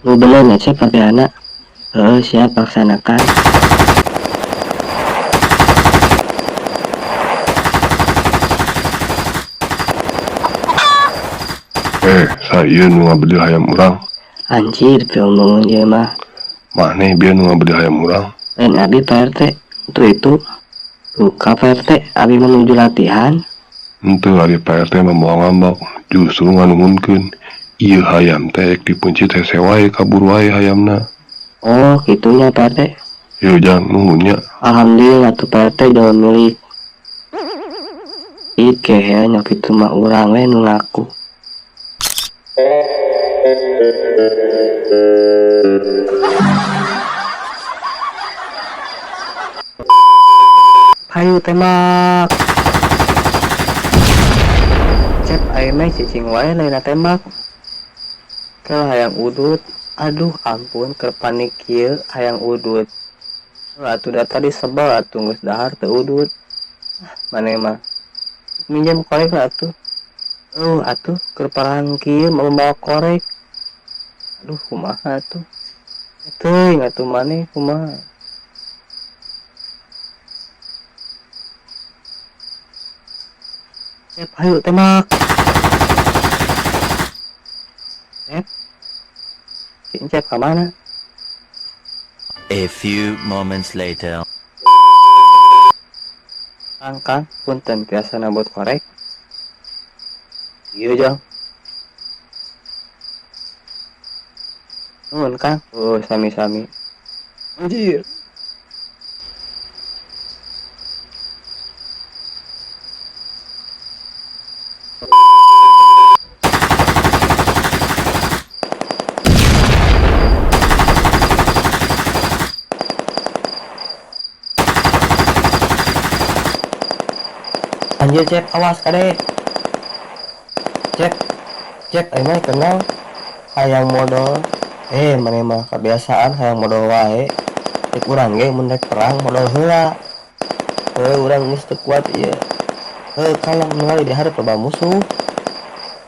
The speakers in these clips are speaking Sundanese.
Nu bener nya, Cep, latihanna. Heuh, siap laksanakan. Eh, saha ieu nu ngabedil hayam urang? Anjir, piomongan ieu mah. Maneh bieu nu ngabedil hayam urang. Lain abi, Pak RT. Itu itu. Duka, Pak RT, abi menuju latihan. Henteu, ari Pak RT mah moal ngambek, justru nganuhunkeun. Ieu hayam teh ek dipeuncit hese wae, kabur wae hayamna. Oh, kitu nya, Pak RT. Yeuh jang, nuhun nya. Alhamdulillah tuh, Pak RT, jauh milik. Ih, kehe nya kitu mah urang we nu ngaku. Hayu tembak. Cep, aing mah cicing wae lain tembak. Kel hayang udut. Aduh ampun, keur panik kieu hayang udut. Atuh da tadi sebel atuh geus dahar teu udut. Ah, maneh mah. Minjem korek lah atuh. Oh, atuh keur perang kieu mau bawa korek. Aduh, kumaha atuh. Teuing atuh maneh kumaha. Cep, hayu tembak. Cep. Si Encep ka mana? A few moments later. Kang, Kang, punten tiasa nabot korek. Iya, Jang. Nuhun, Kang. Oh, sami-sami. Anjir. Anjir, Cep, awas kade. Cep, Cep, aing mah kenal hayang modol. Eh, maneh mah kebiasaan hayang modol wae. Cek urang ge mun rek perang modol heula. Heuh, urang geus teu kuat ieu. Heuh, kalem ningali di hareup loba musuh.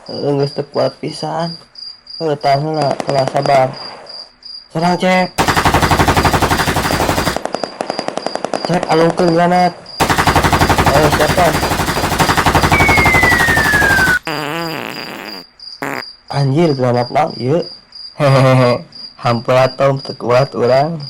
Heuh, geus teu kuat pisan. Heuh, tahan heula, heula sabar. Serang, Cep. Cep, alungkeun granat. Eh, siapa? Anjir, granat naon ieu? Hehehe, hampura tom, teu kuat urang.